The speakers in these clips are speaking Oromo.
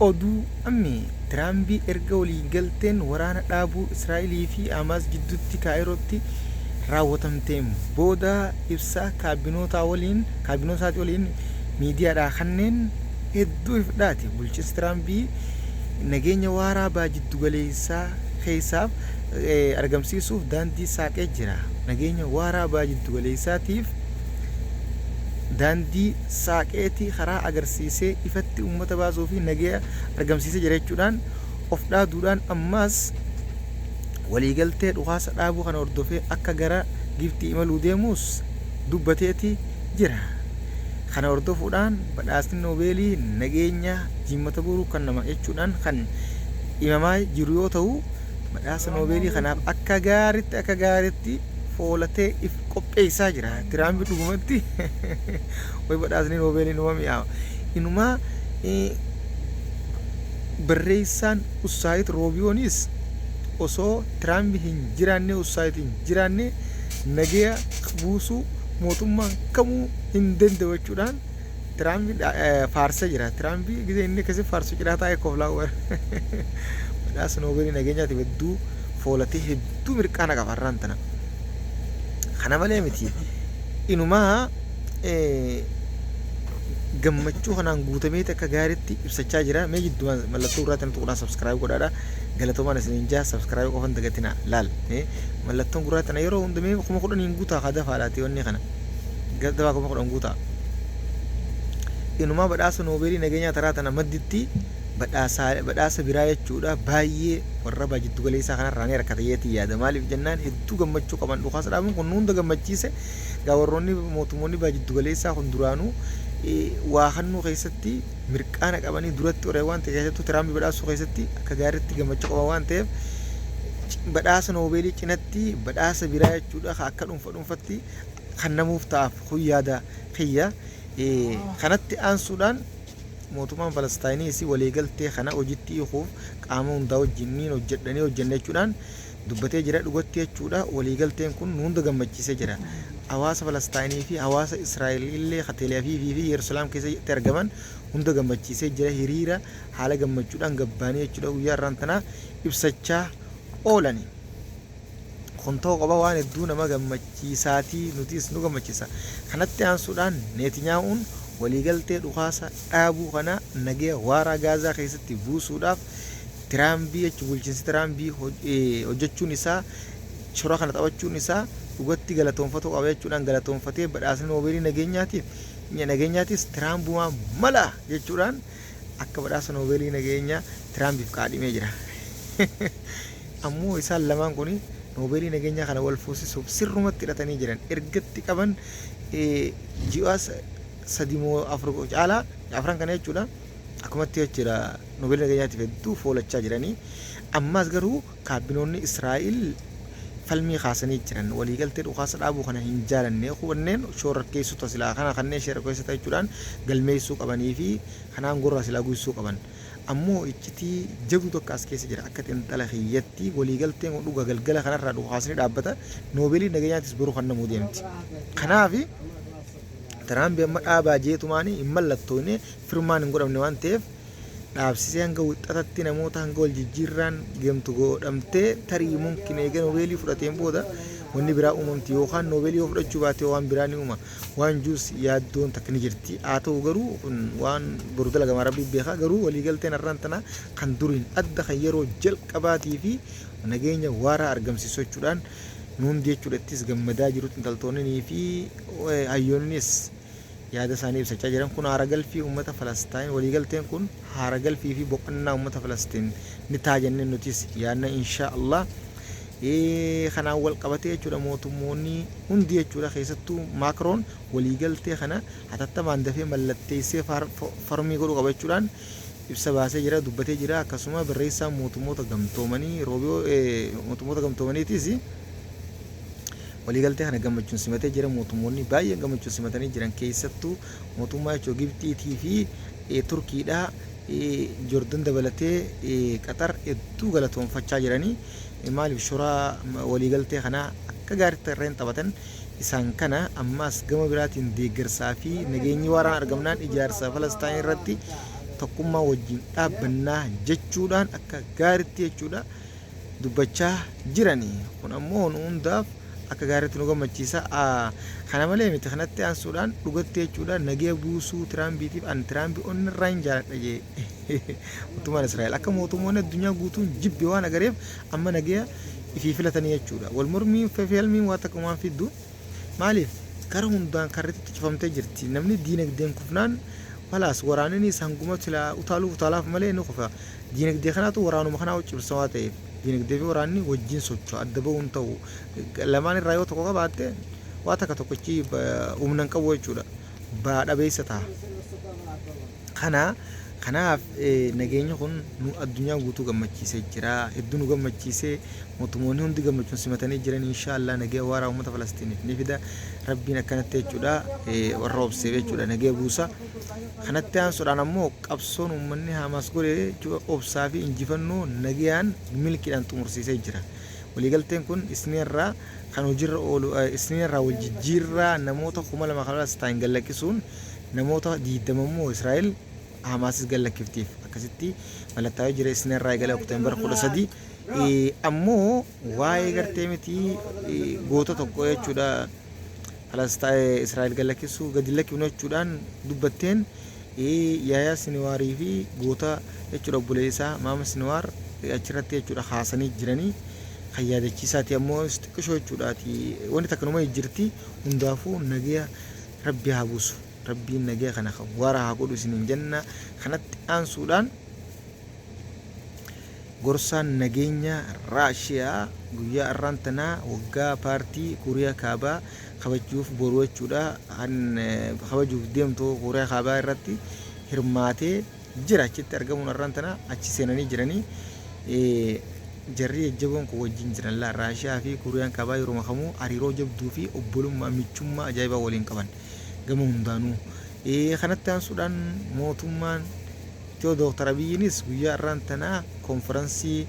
Oduu ammee Tiraambii erga waliigalteen waraana dhaabuu Israa'elii fi Hamaas gidduutti Kaayirootti raawwatamteen booda ibsa kaabinootaa waliin kaabinootaatii waliin miidiyaadhaa kanneen hedduu ifdhaati. Bulchiinsi Tiraambii nageenya waaraa baha jiddugaleessaa keessaaf argamsiisuuf daandii saaqee jira. Nageenya waaraa baha jiddugaleessaatiif daandii saaqeeti karaa agarsiisee ifatti uummata baasuu fi nageenya argamsiisee jira jechuudhaan of dhaaduudhaan, ammaas waliigaltee dhukaasa dhaabuu kana hordofee akka gara Gibxii imaluu deemuus dubbateeti jira. Kana hordofuudhaan badhaasni Noobeelii nageenya jimmata boruu kennama jechuudhaan kan himamaa jiru yoo ta'u, badhaasa Noobeelii kanaaf akka gaariitti foolatee if qopheessaa jira. Tiraampi dhugumatti way badhaasni Noobeelii numa mi'aawa. Inumaa barreessaan USAID Roobiyoonis osoo Tiraampi hin jiraanne, USAID hin jiraanne, nagaya buusuu mootummaan kamuu hin danda'u jechuudhaan Tiraampi faarsee jira. Tiraampi gisee inni akkasii faarsu cinaa taa'ee koflaa. Badhaasa Noobeelii nageenyaatiif hedduu foolatee hedduu mirqaana qaba har'aan tana. Kana malee miti. Inumaa gammachuu kanaan guutameeti akka gaariitti ibsachaa jira. Mee jidduu mallattoo gurraacha natti tuquudhaan subscribe godhaadha. Galatoomaan isiniin jaa, subscribe qofan dagatina laal. Mallattoon gurraacha tana yeroo hunda mee 10,000 guutaa haa dafaadhaati wanni kana. Dafaa 10,000 guutaa. Inumaa badhaasa Noobeelii nageenyaa taraa tana madditti badhaasa biraa jechuudha baay'ee warra baa jiddu galeessaa kanarraa ni harkata jeetii yaada. Maaliif jennaan, hedduu gammachuu qaban. Dhukaasa dhaabuun kun hunda gammachiise. Gaa warroonni mootummoonni baa jiddu galeessaa kun duraanuu waa kannuu keessatti mirqaana qabanii duratti oree waan ta'e, keessattuu Tiraampi badhaasuu keessatti akka gaariitti gammachuu qaban waan ta'eef, badhaasa Noobeelii cinatti badhaasa biraa jechuudha akka dhuunfa dhuunfatti kan namuuf ta'aaf kun yaada kiyya. Kanatti aansuudhaan mootummaan Falastaayiniis waliigaltee kana hojiitti hiikuuf qaama hundaa wajjin ni hojjedhanii hojjenna jechuudhaan dubbatee jira. Dhugatti jechuudha, waliigalteen kun nu hunda gammachiisee jira. Hawaasa Falastaayinii fi hawaasa Israa'el illee Tel Aviivii fi Yerusalaam keessatti argaman hunda gammachiisee jira. Hiriira haala gammachuudhaan gabbaanii jechuudha guyyaa har'aan tanaa ibsachaa oolani. Kun ta'uu qaba, waan hedduu nama gammachiisaatii, nutis nu gammachiisa. Kanatti aansuudhaan Netanyaa'uun waliigaltee dhukaasa dhaabuu kana nagaya waaraa Gaazaa keessatti buusuudhaaf Tiraambii jechuun bulchiinsi Tiraambii hojjechuun isaa, shora kana taphachuun isaa dhugatti galatoonfatuu qaba jechuudhaan galatoonfatee, badhaasni Noobeelii nageenyaatis Tiraambumaa mala jechuudhaan akka badhaasa Noobeelii nageenyaa Tiraambiif qaadhimee jira. Ammoo isaan lamaan kun Noobeelii nageenyaa kana wal fuusisuuf sirrumatti hidhatanii jiran. Ergatti qaban ji'a 3 moo 4 caalaa, afran kana jechuudha. Akkumatti jechuudha Noobeelii nageenyaatiif hedduu foolachaa jiranii. Ammaas garuu kaabinoonni Israa'el falmii kaasanii jiran. Waliigaltee dhukaasa dhaabuu kana hin jaalanne, kunneen shororkeessota silaa kana kanneen shororkeessota jechuudhaan galmeessuu qabanii fi kanaan gorraa silaa guysuu qaban. Ammoo iccitii jabdu tokko as keessa jira. Akka xiinxala kiyyatti waliigalteen kun dhugaa galgala kanarraa dhukaasni dhaabbata. Noobeelii nageenyaatis boruu kan namuu deemti. Kanaaf Tiraampi amma dhaabaa jeetumaanii hin mallattoone, firmaan hin godhamne waan ta'eef, dhaabsisee hanga wixxatatti namoota hanga wal jijjiirraan geemtu godhamtee, tarii mumkin eega Noobeelii fudhateen booda wanni biraa uumamti, yookaan Noobeelii yoo fudhachuu baate waan biraa ni uuma waan juus yaaddoon takka ni jirti. Haa ta'u garuu kun waan boru dalagamaa Rabbi beekaa. Garuu waliigalteen har'aan tana kan duriin adda, kan yeroo jalqabaatii fi nageenya waaraa argamsiisu jechuudhaan nuundi jechuudha ittis gammadaa jiru. Xiinxaltoonnii fi hayyoonnis yaada isaanii ibsachaa jiran. Kun haara galfii uummata Falastiin, waliigalteen kun haara galfii fi boqonnaa uummata Falastiin ni ta'a jennee nutis yaadna, insha Allah. Kanaan wal qabatee jechuudha mootummoonni hundi jechuudha, keessattuu Maakroon waliigaltee kana hatattamaan dafee mallatteessee farmii godhuu qaba jechuudhaan ibsa baasee jira, dubbatee jira. Akkasuma barreessaan mootummoota gamtoomanii Roobiyoo mootummoota gamtoomaniitis waliigaltee kana gammachuun simatee jira. Mootummoonni baay'een gammachuun simatanii jiran, keessattuu mootummaa jechuun Gibxiitii fi Turkiidha, Jordan dabalatee Qaxar hedduu galatoonfachaa jiranii. Maaliif, shoraa waliigaltee kanaa akka gaariitti irreen taphatan isaan kana. Ammaas gama biraatiin deeggarsaa fi nageenyi waaraan argamnaan ijaarsa Falastaan irratti Tokkummaa wajjin dhaabbannaa jechuudhaan akka gaaritti jechuudha dubbachaa jirani. Kun ammoo nu hundaaf akka gaariitti nu gammachiisa. Kana malee miti, kanatti aansuudhaan dhugatti jechuudha nagaya buusuu Tiraampiitiif an Tiraampi onnirraa hin jaaladha jee. Mootummaan Israa'el akka mootummoonni addunyaa guutuun jibbe waan agareef amma nagaya ifii filatanii jechuudha. Wal mormiin feelmiin waa takka waan fiddu. Maaliif kara hundaan karritti cufamtee jirti. Namni diinagdeen kufnaan walaas waraanni hanguma silaa utaaluuf utaalaaf malee ni kufa. Diinagdee kanaatu waraanuma kanaa cimsa waan ta'eef, diinagdee fi waraanni wajjin socho'a, adda bahuun ta'u. Lamaan irraa yoo tokko qabaatte waa takka tokkochi humna hin qabu jechuudha. Baa dhabeessa ta'a. Kanaaf nageenyi kun nu addunyaa guutuu gammachiisee jira. Hedduu nu gammachiisee, mootummoonni hundi gammachuun simatanii jiran. Inshaallah nagaya waaraa uummata Falastiiniif ni fida. Rabbiin akkanatti jechuudha warra obseef jechuudha nagaya buusa. Kanatti aansuudhaan ammoo qabsoon uummanni Hamaas godhe obsaa fi injifannoo nagayaan milkiidhaan xumursiisee jira. Waliigalteen kun isniirraa kan hojiirra oolu, isniirraa wal jijjiirraa namoota 2000 Falastiin gallakkisuun namoota 20 immoo Israa'el Hamaasis gallakkiftiif akkasitti mallattaa'ee jira isniirraa eegale Oktoobar 13. Ammoo waa'ee gartee miti goota tokko jechuudha Falastiin Israa'el gallakkisuu gadi lakkifnu jechuudhaan dubbatteen Yaayaa Siniwaarii fi goota jechuudha obboleessaa Maama Siniwaar achirratti jechuudha haasanii jiranii kan yaadachiisaati. Ammoo xiqqishoo jechuudhaati wanti takka numa jirti. Hundaafuu nagaya Rabbi haa buusu, Rabbiin nagaya kana kan waara haa godhu isiniin jenna. Kanatti aansuudhaan gorsaan nageenya Raashiyaa guyyaa har'aan tanaa waggaa paartii Kuuriyaa Kaabaa kabajuuf boru jechuudha kan kabajuuf deemtu Kuuriyaa Kaabaa irratti hirmaatee jira. Achitti argamuun har'aan tana achi seenanii jiranii. Jarri jajjaboon kun wajjin jiran laa. Raashiyaa fi Kuuriyaan Kaabaa yeroo makamuu hariiroo jabduu fi obbolummaa michummaa ajaa'ibaa waliin qaban gama hundaanuu. Kanatti aansuudhaan mootummaan Itiyoo Dooktar Abiyyiinis guyyaa har'aan tanaa konferansii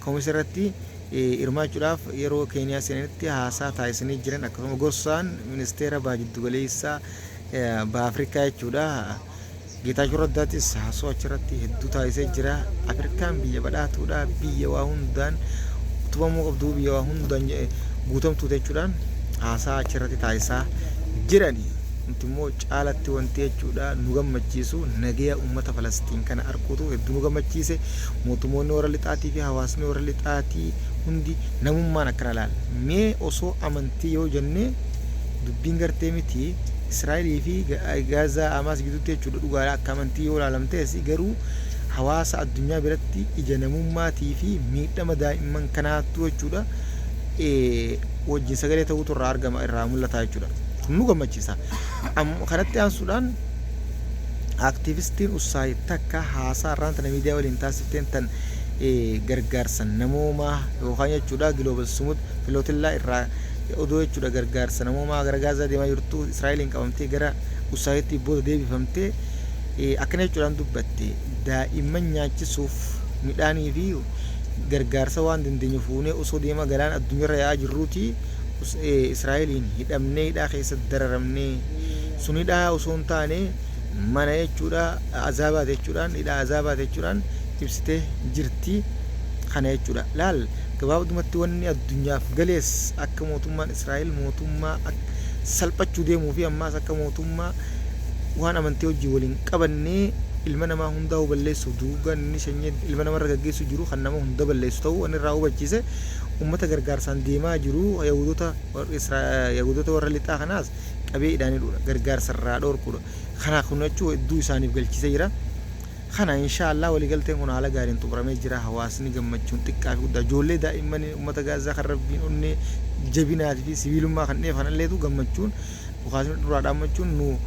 koomisii irratti hirmaachuudhaaf yeroo Keeniyaa seenanitti haasaa taasisanii jiran. Akkasuma gorsaan ministeera baha jiddugaleessaa baha Afrikaa jechuudha. Geetaachoo Raddaatis haasoo achirratti hedduu taasisee jira. Afrikaan biyya badhaatuudha, biyya waa hundaan utubamuu qabdu, biyya waa hundaan guutamtuu jechuudhaan haasaa achirratti taasisaa jirani. Nuti immoo caalatti wanti jechuudha nu gammachiisu nagaya uummata Falastiin kana arguutu hedduu nu gammachiise. Mootummoonni warra lixaatii fi hawaasni warra lixaatii hundi namummaan akkana laala. Mee osoo amantii yoo jennee dubbiin gartee miti Israa'elii fi Gaazaa Hamaas gidduutti jechuudha dhugaadha akka amantii yoo ilaalamtes, garuu hawaasa addunyaa biratti ija namummaatii fi miidhama daa'imman kanaatu jechuudha wajjin sagalee ta'uutu irraa argama, irraa mul'ata jechuudha. Kun nu gammachiisa. Kanatti aansuudhaan aktiivistiin Ussaay takka haasaa irraan tana miidiyaa waliin taasifteen tan gargaarsa namoomaa yookaan jechuudha Global Sumud Flotilla irraa odoo jechuudha gargaarsa namoomaa gara Gaazaa deemaa jirtu Israa'eliin qabamtee gara Ussaayitti booda deebifamtee akkana jechuudhaan dubbatte: daa'imman nyaachisuuf midhaanii fi gargaarsa waan dandeenyu fuunee osoo deemaa galaana addunyaarra yaa'aa jirruuti Israa'eliin hidhamnee hidhaa keessa dararamnee, sun hidhaa osoo hin taane mana jechuudha azaabaati jechuudhaan, hidhaa azaabaati jechuudhaan ibsitee jirti. Kana jechuudha laal gabaabdumatti wanni addunyaaf galees akka mootummaan Israa'el mootummaa salphachuu deemuu fi ammaas akka mootummaa waan amantii hojii waliin qabannee ilma namaa hundaa balleessuuf duguuggaan inni sanyii ilma namarra gaggeessu jiru kan nama hunda balleessu ta'uu wanni irraa hubachiise, ummata gargaarsaan deemaa jiru Yahudoota warra lixaa kanaas qabee hidhaanidha, gargaarsa irraa dhorkuudha. Kana kun jechuu hedduu isaaniif galchiisee jira. Kana inshaallah waliigalteen kun haala gaariin xumuramee jira. Hawaasni gammachuun xiqqaa fi guddaa, ijoollee daa'imman ummata Gaazaa kan Rabbiin onnee jabinaatii fi sibiilummaa kan dheef kanalleetu gammachuun dhukaasni duraa dhaammachuun nu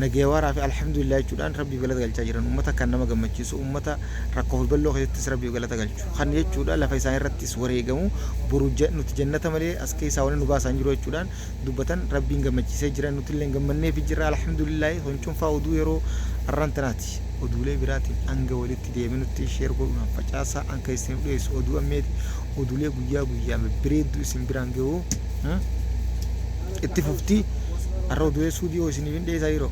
nagaya waaraa fi alhamdulillah jechuudhaan Rabbiif galata galchaa jiran. Ummata kan nama gammachiisu, ummata rakkoo fi bal'oo keessattis Rabbiif galata galchu kan jechuudha lafa isaan irrattis wareegamu boru nuti jannata malee as keessaa wanni nu baasan jiru jechuudhaan dubbatan Rabbiin gammachiisee jira. Nuti illee gammanneef jirra, alhamdulillah. Kun cunfaa oduu yeroo har'aan tanaati. Oduulee biraatiin hanga walitti deebinutti share godhuudhaan facaasaa. Anka isin dhiyeessu oduu ammeeti, oduulee guyyaa guyyaa babbareedduu isin biraan ga'u itti fufti. Har'a oduulee suudii hoo isiniif hin dhiyeessaa yeroo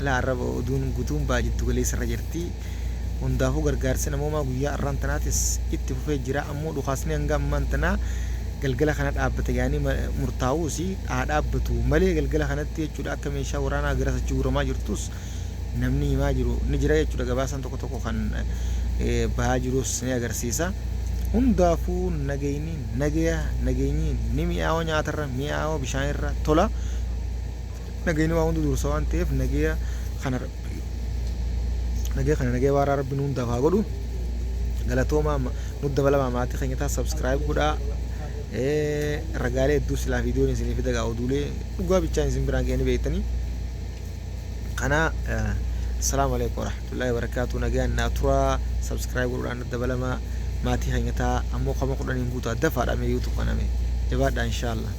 Laa arraba oduun guutuun baha jiddu galeessa irra jirti. Hundaafuu gargaarsi namoomaa guyyaa arraan tanaatis itti fufee jira. Ammoo dhukaasni hanga ammaan tanaa galgala kana dhaabbata yaanii murtaa'uus haa dhaabbatu malee galgala kanatti jechuudha akka meeshaa waraanaa gara sochii guuramaa jirtus namni himaa jiru ni jira jechuudha. Gabaasaan tokko tokko kan bahaa jirus ni agarsiisa. Hundaafuu nageenyi nagaya, nageenyi ni mi'aawa, nyaatarra mi'aawa, bishaanirra tola. Nageenyi waa hunda dursa waan ta'eef nagaya kana nagaya kana nagaya waaraa Rabbi nu hundaaf haa godhu. Galatoomaa, nu dabalamaa, maatii keenya ta'a, subscribe godhaa. Ragaalee hedduu silaa viidiyoon isinii fida, oduulee dhugaa bichaan isin biraan ga'anii beektanii. Kana assalaamu alaikum warahmatullahi wabarakatuh. Nagaan naa turaa, subscribe godhuudhaan dabalamaa, maatii keenya ta'a. Ammoo 10,000 guutaa dafaadha mee YouTube kaname jabaadhaa, inshaallah.